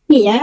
Niam,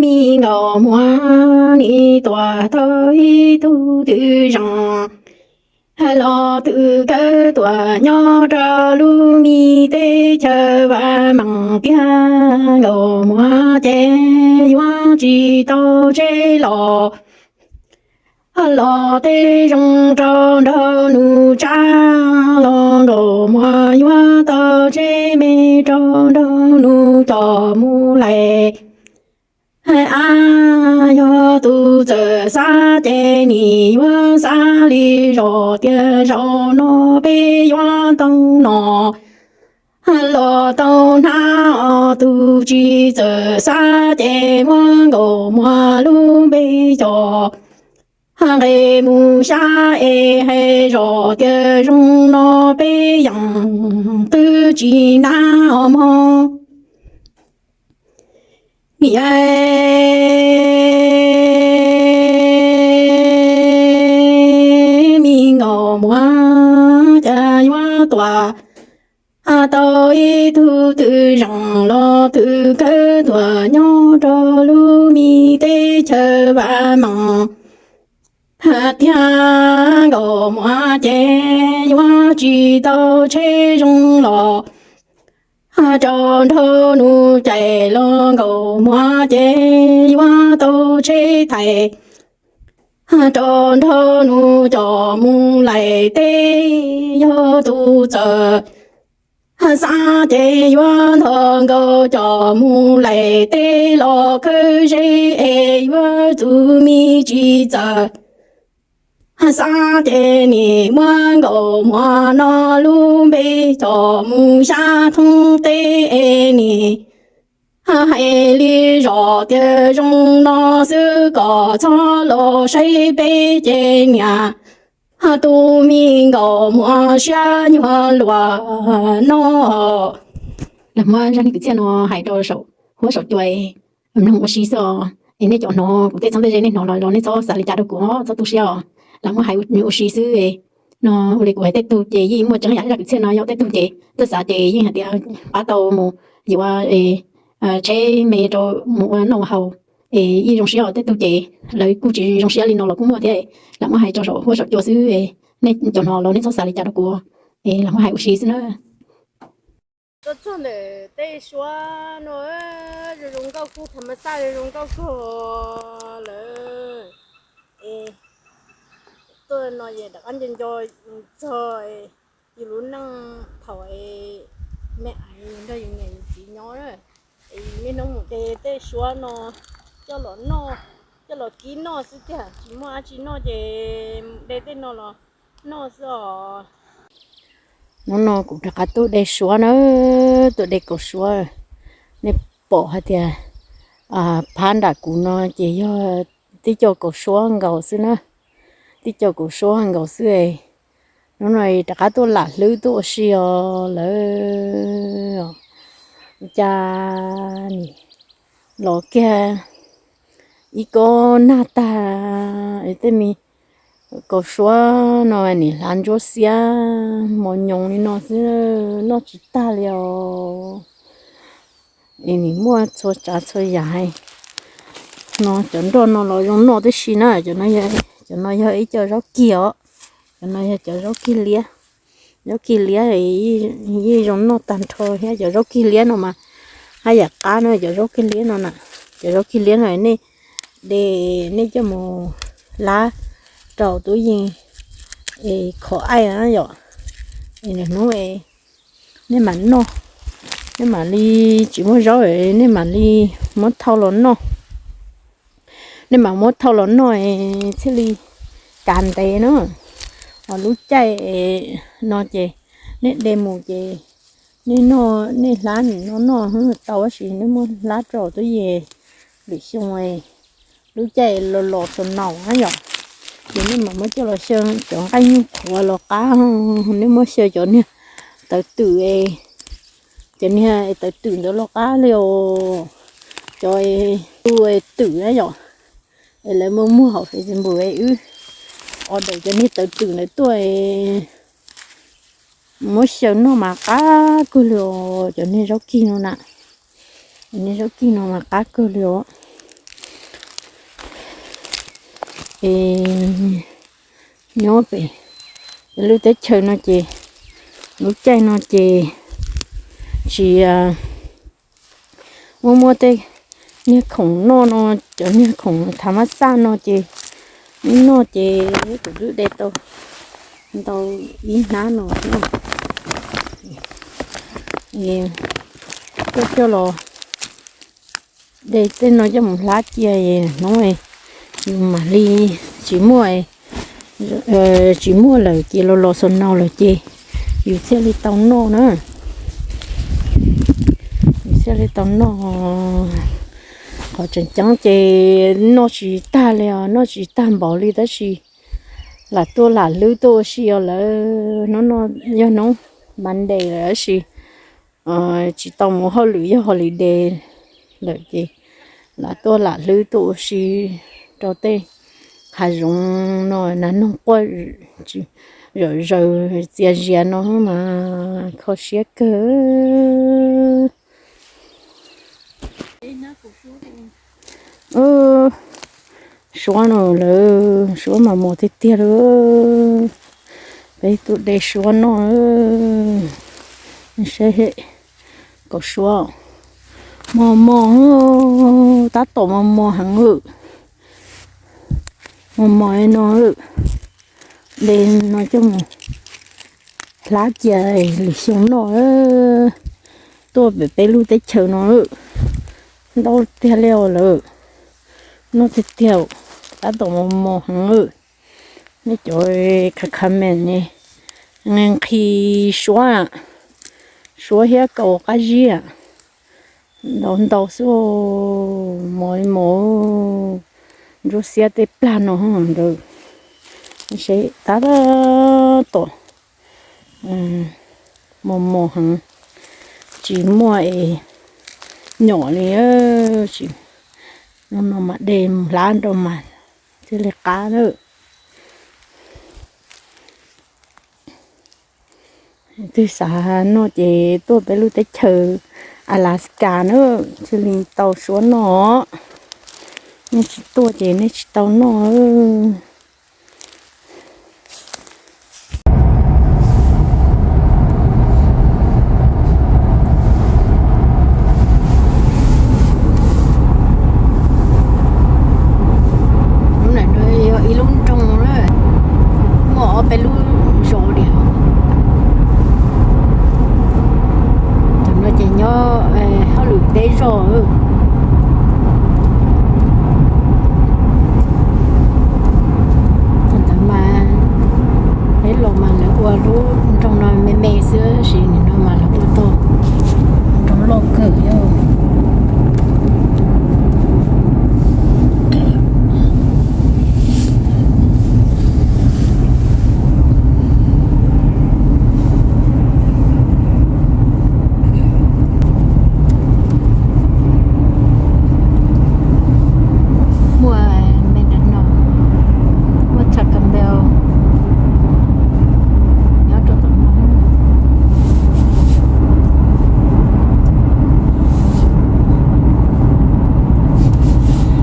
me nkauj muam, nim tuaj tau ib tug twm zeem los twm kawg tuaj nyob rau lub me teb chaws vaj meej tiag. Nkauj muam ces yuav tsis tau tsev los, los tej zoo rau nraug nus tsav los. Nkauj muam yuav tau tsev me rau nraug nus coj mus lais. A, yog tus txawj xav ces nim yuav xav li zoj tias zaum no peb yuav tau noj los tau hnav. Tus tsis txawj xav ces muab nkauj muam lub npe coj nqes mus xyab es hais zoj tias zoo no peb yeej twb tsis hnav os mog. Niam, me nkauj muam, cas yuav tuaj tau ib tug twm zeem los twm kawg tuaj nyob rau lub me teb chaws vaj meej tiag. Nkauj muam ces yuav tsis tau tsev zoo los, rau nraug nus cais los. Nkauj muam ces yuav tau tsev thais, rau nraug nus coj mus lais teb. Yog tus txawj xav ces yuav nrog nkauj coj mus lais teb los khawb zeb es yuav tus me tsis txawj xav ces nim muab nkauj muam no lub npe coj mus xyab thoob teb es nim hais li zoj tias zoo no xwb kom txhob los saib peb ces niam tus me nkauj muam siab nyuag luag no. Los muab zaj neeg kwv txhiaj no hais rau saum huab saum cua mloog ua si xwb os. Es nej cov hnov kuv tej txheeb tej ze nej hnov los nej txhob xav li cas rau kuv, txhob tu siab os. Los muab hais ua si xwb. No ua li kuv hais tej tug ces yeej muaj tseeb yam zaj kwv txhiaj no, yog tej tug ces txawj xav ces yeej hais tias pab tau mus yuav tsheb me rau mus ua noj ua haus es yeej zoo siab os. Tej tug ces lawv kuj tsis zoo siab li no los kuj muaj thiab. Los muab hais rau saum huab saum cua xwb. Nej cov hnov los nej txhob xav li cas rau kuv, los muab hais ua si xwb na. Tuaj txog ntawm tej suab no, zoo zoo nkauj kawg, tham mas xaj zoo zoo nkauj kawg lawm. Es tuaj no es rov qab nco nco txog yus lub neej thaum me aiv nrog yus niam yus txiv nyob. Es niaj hnub mus de tej suab no coj los noj, coj los kib noj xwb tiag, tsis muaj dab tsi noj ces de tej no los noj xwb os. Hnub no kuv rov qab tuaj de suab na, tuaj de kaus suab. Nej pom hais tias phab nram kuv no ces yog tib co kaus suab nkaus xwb na, tib co kaus suab nkaus xwb. Hnub no rov qab tuaj lam hlwb tuaj ua si os lawm. Ua cas nim los kiag ib kob nag tag, tej me kaus suab no nim hlav ntsuab xiab mos nyoos li no xwb, noj tsis tag li os. Es nim muaj txhua tsav txhua yam hais. No cov nroj no los zoo noj tib si na, cov no yog ib co zaub kig os, cov no yog cov zaub kig liab. Zaub kig liab yeej zoo noj tag nrho thiab, cov zaub kig liab no mas haj yam qab no, cov zaub kig liab no na. Cov zaub kig liab no nej de, nej coj mus hlab rau tub yees es khov aij na yom. Es nws hnub nej mam noj, nej mam li tsis muaj zaub nej mam li muab thauj los noj. Nej mam muab thauj los noj thiaj li kav ntev na. Ho lub caij no ces nej de mus ces nej noj, nej hlab nim no noj tau tab sis nej muab hlab rau tub yees lwm xyoo lub caij los los snow na yom, ces nej mam muab coj los xyaw cov nqaij nyuj qhuav los qab, nej muab xyaw cov niag tawv twm, cov niag tawv twm ntawd los qab li os. Cov tu twm na yom, es lawv muaj muag hauv Facebook wb order cov niag tawv twm ntawd tuaj, Muab xyaw noj mas qab kawg li os, cov niag zaub kig no na. Cov niag zaub kig no mas qab kawg li os. Es nyob pem lub teb chaws no ces lub caij no ces tsis muaj, muaj tej niag khoom noj no, cov niag khoom thav mab xaj no ces noj ces kuv twb de tau ntau ib hnab no. Coj, coj los de tej no coj mus hlab cia hnub mam li tsis muaj, tsis muaj lawm ces los los xaus no lawm ces yus thiaj li tau noj na. Yus thiaj li tau noj. Qhov tseem ceeb ces noj tsis tag li os, noj tsis tag npaum li tab sis lam tuaj lam hlwb tuaj ua si os lawm. Hnub no yog hnub Monday lawm tab sis tsis tau mus hauj lwm, yog holiday lawm ces lam tuaj lam hlwb tuaj ua si rau tej hav zoov no, nas noog quaj zom zaws txias zias no mas kho siab kawg. Suab no lawm, suab mas mos tiag tiag li. Peb tuaj de suab noj. Saib, kaum suab mos mos, tab tom mos mos heev lawm. Mos mos no, de no coj mus hlab cia lwm xyoo noj. Tuaj pem peb lub teb chaws no ntau tiag li os lawm. Noj tiag tiag, tab tom mos mos heev lawm. Nej cov comment ne, nqhis suab, suab thiab kaus qab zib ntau ntau xwb, mos li mos, ntsuab xiab tej plag no ntawd. Seb tab tom mos mos heev, tsis muaj es nyom li. Tsis, no mas de mus hlab nrau mas thiaj li qab na. Twg xav noj ces tuaj peb lub teb chaws Alaska na, thiaj li tau suab noj. Nej tsis tuaj ces nej tsis tau noj. Lub ntawm no yog ib lub nroog na, muaj ob peb lub zos diam. Thaum no ces nyob hauj lwm deb zog. Thaum ntawd mas peb los mas lawv ua lub nroog no me me xwb, tab sis nim no mas lawv ua tau nroog loj kawg. Muaj McDonald, muaj Taco Bell nyob rau tom no.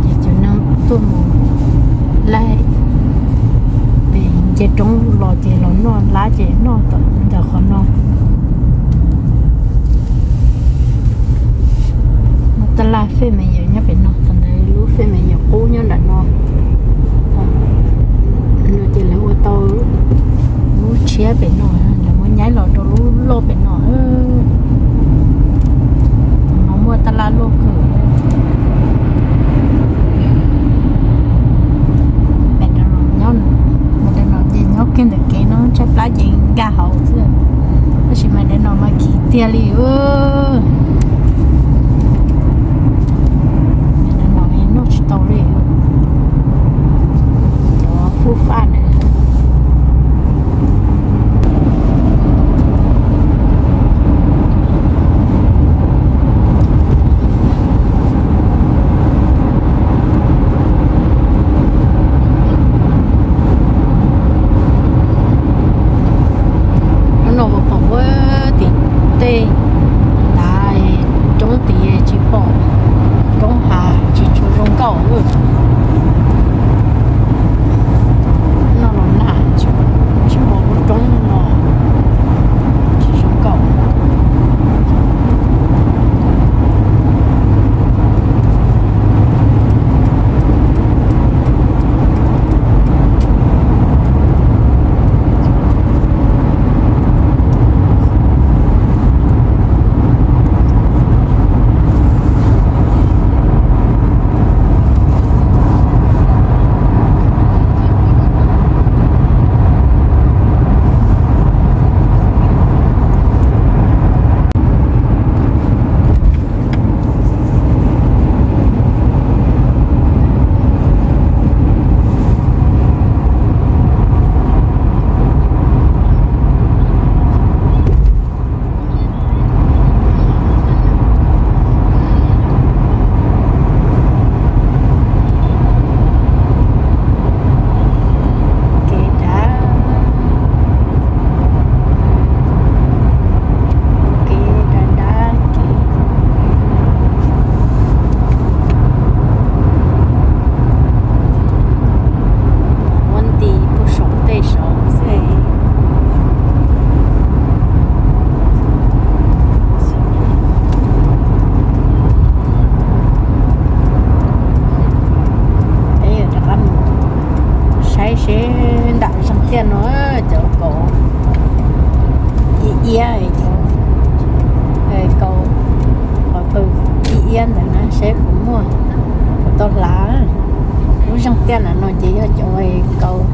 Ces cov neeg tuaj mus laij pem nce roob los ces los noj hlab ces noj tom ntawm qhov no. Muaj tab laj fej me yawm nyob pem no, thaum ntawd lub fej me yawm qub nyob nram no. No ces lawv ua tau lub tshiab pem no, lawv muab nyaib los rau lub loj pem no. Thaum no muaj tab laj loj kawg. Mus rau no ces nyob kiag ntawm kev no, tshaib plab ces nkag hauv xwb, tab sis mas ntawm no mas kim tiag li. Ntawm no noj tsis tau li, cov fub faj na. Hnub no puas pom ua Iab ntawd na, seb puas muaj, puas tau hlav. Lub zeeg tiaj na no ces yog cov kaus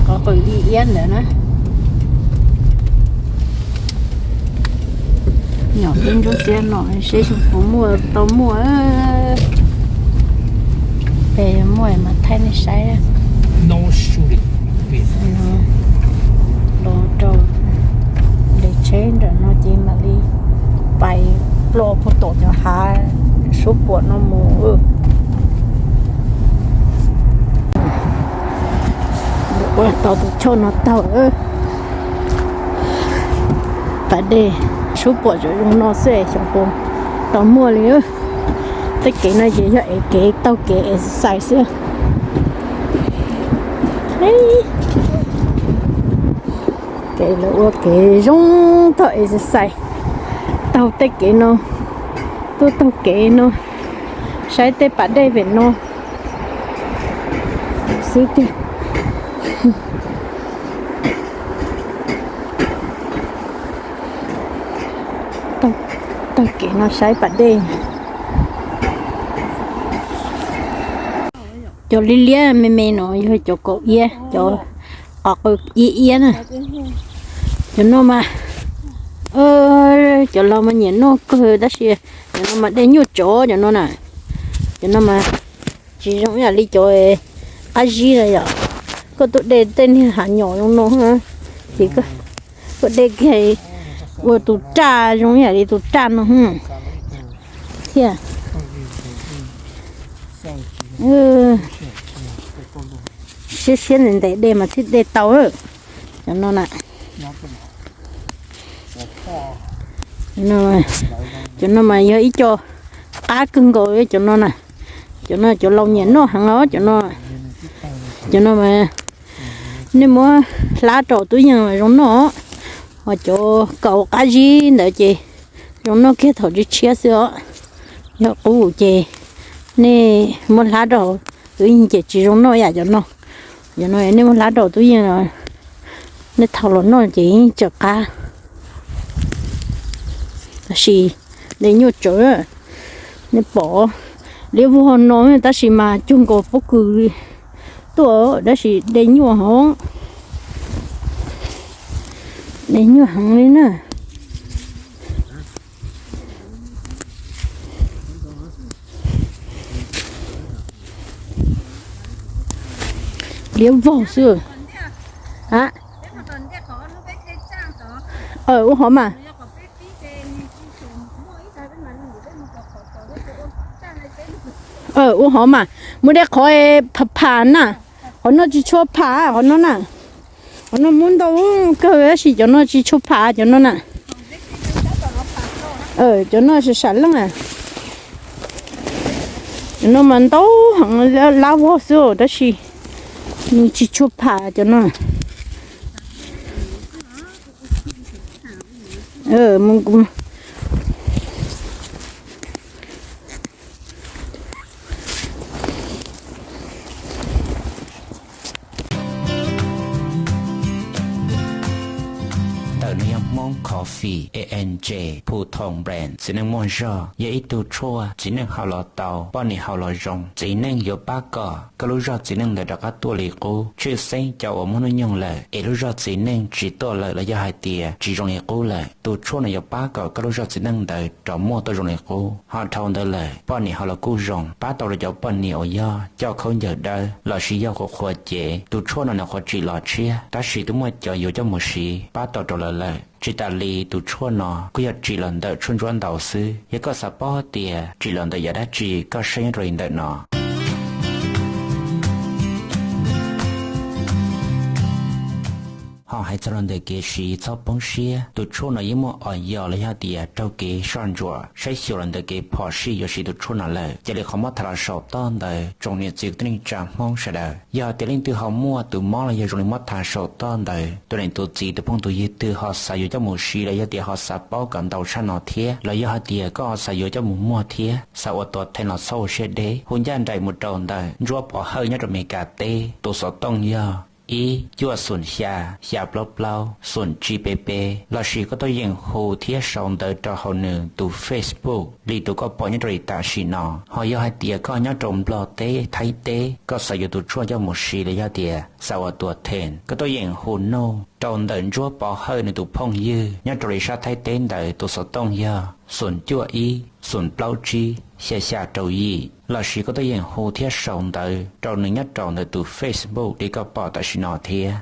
qos qws ib iab ntawd na. Nyom peb ntsuab xiab no seb puas muaj tau muaj. Peb muaj mas thaij nej saib. Los rau nres tsheb nram no ces mam li pais ploj puag tom cov hav suab puam no mus. Ua tau tus choj no taug pas dej, suab puam zoo no xwb xyov puas tau muaj li. Tej kev no ces yog ev kev taug kev exercise xwb. Kev lawv ua kev zoo taug exercise, taug tej kev no, tuaj taug kev no, saib tej pas dej pem no xwb tiag. Taug kev no saib pas dej. Cov liab liab me me no yog cov kaus iab, cov qos qws iab iab na. Cov no mas cov laus mas nyiam noj kawg tab sis cov no mas dej nyuaj tsawv cov no na. Cov no mas tsis zoo ib yam li cov qab zib na yom. Koj tuaj de tej niag hav nyom zoo no ces koj de kiag ua tus raj zoo ib yam li tus raj no thiab. Siab siab ntev ntev de mas thiaj de tau. Cov no na, cov no mas yog ib co qab kawg nkaus cov no na. Cov no cov laus nyiam noj heev os cov no. Cov no mas nej muab hlab rau tub yeej zoo noj. Ho cov kaus qab zib ntawd ces zoo noj kiag thaum tshiab tshiab xwb os. Yog qub ces nej muab hlab rau tub yeej ces tsis zoo noj yam cov no. Cov no nej muab hlab rau tub yeej, nej thau los noj ces yeej tsawm qab. Tab sis de nyuaj tsawv, nej pom liab vog no tab sis mas cuag nkaus pob kws tuaj tab sis de nyuaj hov, de nyuaj heev li na. Liab vog xwb. Ua hov mas, ua hov mas, muaj dej qhov pham pham na, qhov no tsis tshua pham qhov no na. Qhov no muab ntau kawg tab sis cov no tsis tshua pham cov no na. Cov no sam sam leej, cov no mas ntau heev, lab vog xwb tab sis nws tsis tshua pham cov no. Ntawm no yog Hmoob Coffee A N J Phu Thoo Brand, txiv neej muaj zog, yog ib tug tshuaj txiv neej haus los tau, poj niam haus los zoo. Txiv neej yuav pab kom koj lub zog txiv neej ntawd rov qab tuaj li qub. Tshwj xeeb cov uas muaj hnub nyoog lawm es lub zog txiv neej tsis tuaj lawm los yog hais tias tsis zoo li qub lawm, tus tshuaj no yuav pab kom koj lub zog txiv neej ntawd rov muaj tuaj zoo li qub. Ho dhau ntawd lawm poj niam haus los kuj zoo, pab tau rau cov poj niam uas yog coj khaub ncaws dawb lossis yog qhuav qhuav cev, tus tshuaj no nws qhuav tsim los tshiab tab sis twb muaj cov yuav coj mus siv pab tau rau lawv lawm. Tsis tas li tus tshuaj no kuj yog tsim los ntawm tshuaj ntsuab ntaus xwb. Yog koj xav paub tias tsim los ntawm yam dab tsi, koj saib nyob rau li ntawm no. Ho hais txog los ntawm kev siv txhob poob siab, tus tshuaj no yeej muaj os yos los yog tias raug kev soj ntsuam saib xyuas los ntawm kev phom sij yuav siv tus tshuaj no lawm. Cia li qhov muab tham los saum toj ntawd tsoom niam txiv kwv tij neej tsa Hmoob sawv daws. Yog hais tias leej twg ho muaj tus mob los yog zoo li mob thav saum toj ntawd, tus niam tus txiv tus phooj tus ywg twg ho xav yuav coj mus siv los yog tias ho xav paub kom ntau tshaj no thiab los yog hais tias koj ho xav yuav coj mus muag thiab xav ua tua theej los txhob ua siab deb, hu ncaj nraim mus rau ntawm Ntsuab Pov Hawj nyob rau Mes Kas teb, tus xov tooj yog ib cuaj xoom xya xya plaub plaub xoom tsib peb peb, lossis koj tuaj yeem hu thiab sau ntawv rau hauv nws tus Facebook li tus koj pom nyob rau li tam sim no. Ho yog hais tias koj nyob rau Nplog teb, Thaib teb, koj xav yuav tus tshuaj coj mus siv los yog tias xav ua tuam theem, koj tuaj yeem hu nug rau ntawm Ntsuab Pov Hawj nws tus phooj ywg nyob rau li sab Thaib teb ntawd, tus xov tooj yog xoom cuaj ib xoom plaub tsib xya xya rau yim, lossis koj tuaj yeem hu thiab sau ntawv rau nws nyob rau ntawm tus Facebook li koj pom tam sim no thiab.